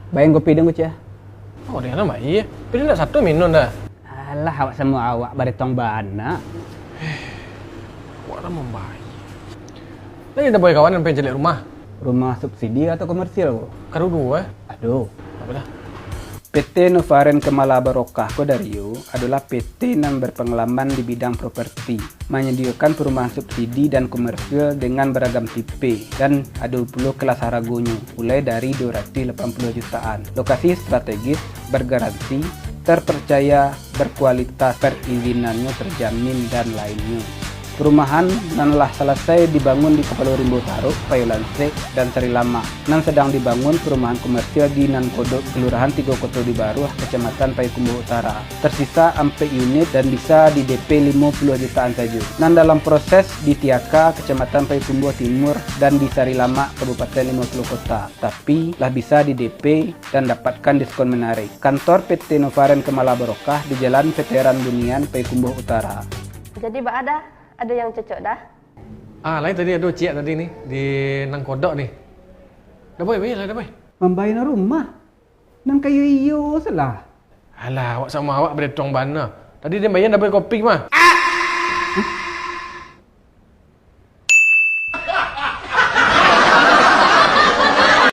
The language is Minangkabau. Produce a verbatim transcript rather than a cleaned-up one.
Bayang kopi dong, Kuciak. Oh, dengan nama iya. Tapi dia nak satu minum dah. Alah, awak samo awak baretong bana. Awak lah mambayar. Lagi ada boy kawan yang pengen cari rumah. Rumah subsidi atau komersial ko? Kaduo-duo, eh? Aduh. Apa dah? P T Novaren Kemala Barokah ko, Dario, adolah P T nan berpengalaman di bidang properti, manyadiokan perumahan subsidi dan komersial dengan baragam tipe, dan ado pulo kelas haragonyo, mulai dari duo ratuih lapan puluah jutaan. Lokasi strategis, bergaransi, terpercaya, berkualitas, perizinannyo terjamin, dan lainnyo. Perumahan nan lah salasai dibangun di Kapalo Rimbo Tarok, Payo Lansek, dan Sarilamak. Nan sadang dibangun perumahan komersial di Nan Kodok, Kelurahan Tigo Koto di Baruah, Kecamatan Payakumbuah Utara. Tersisa ampek unit dan bisa di D P limo puluah jutaan sajo. Nan dalam proses di Tiaka, Kecamatan Payakumbuah Timur, dan di Sarilamak, Kabupaten Limo Puluh Kota. Tapi, lah bisa di D P dan dapatkan diskon menarik. Kantor P T Novaren Kemala Barokah di Jalan Veteran Bunian, Payakumbuah Utara. Jadi, baa dah? Ado yang cocok dah? Ah, lain tadi ado ciek tadi ni, di Nan Kodok ni. Dah, boy, boy, lah, dah, boy. Mambayar rumah? Nan kayo iyo salah. Alah, awak samo awak baretong bana. Tadi dia bayar dah, boy, kopi mah.